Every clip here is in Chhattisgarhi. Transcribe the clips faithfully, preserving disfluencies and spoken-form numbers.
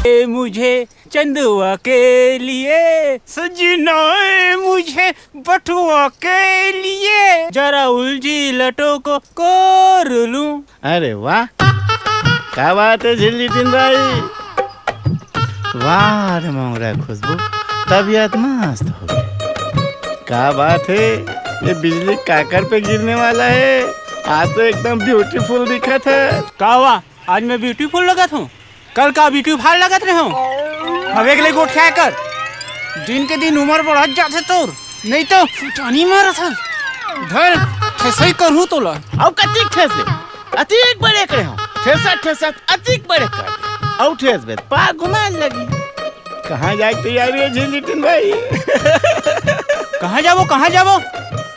ए मुझे चंदवा के लिए, सजना ए मुझे बटुआ के लिए, जरा उलझी लटों को कोर लूं। अरे वाह, का बात है झिल्ली टिन भाई। वाह रे मोंगरा खुशबू, तबीयत मस्त हो गई। का बात है, ये बिजली काकर पे गिरने वाला है? आज तो एकदम ब्यूटीफुल दिखत है। का हुआ, आज मैं ब्यूटीफुल लगत हूँ? कल का ब्यूटी फाल लगत रहे हूँ? हवे के लिए गोठिया कर, दिन के दिन उम्र बढ़त जाथे तोर, नहीं तो फुटानी मारत हस। धर, ठेसई करहूँ तोला। अउ कतिक ठेस ले, अतिक बड़े करे हो, ठेसत ठेसत अतिक बड़े कर दे। अउ ठेस बे, पा घुमान लगी। कहाँ जाए के तैयारी है झिल्ली टिन भाई? कहाँ जाबो, कहाँ जाबो?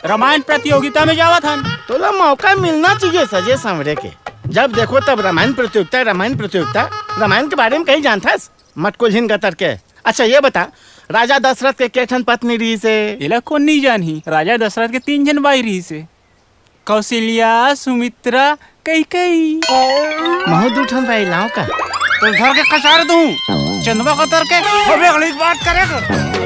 रामायण प्रतियोगिता में जावत हन। तोला मौका मिलना चाहिए सजे सांवरे के। जब देखो तब रामायण प्रतियोगिता, रामायण प्रतियोगिता। रामायण के बारे में कहीं जानथस? मटकुलहीन गतर के। अच्छा ये बता, राजा दशरथ के के ठन पत्नी रहिस हे? एला कोन नहीं जानही, राजा दशरथ के तीन झन बाई रहिस हे, कौशल्या, सुमित्रा, कैकेयी। महू दू ठन बाई लाव का? तो घर के कचार दूं, चंदवा गतर के। अबे अगली बात करे कर।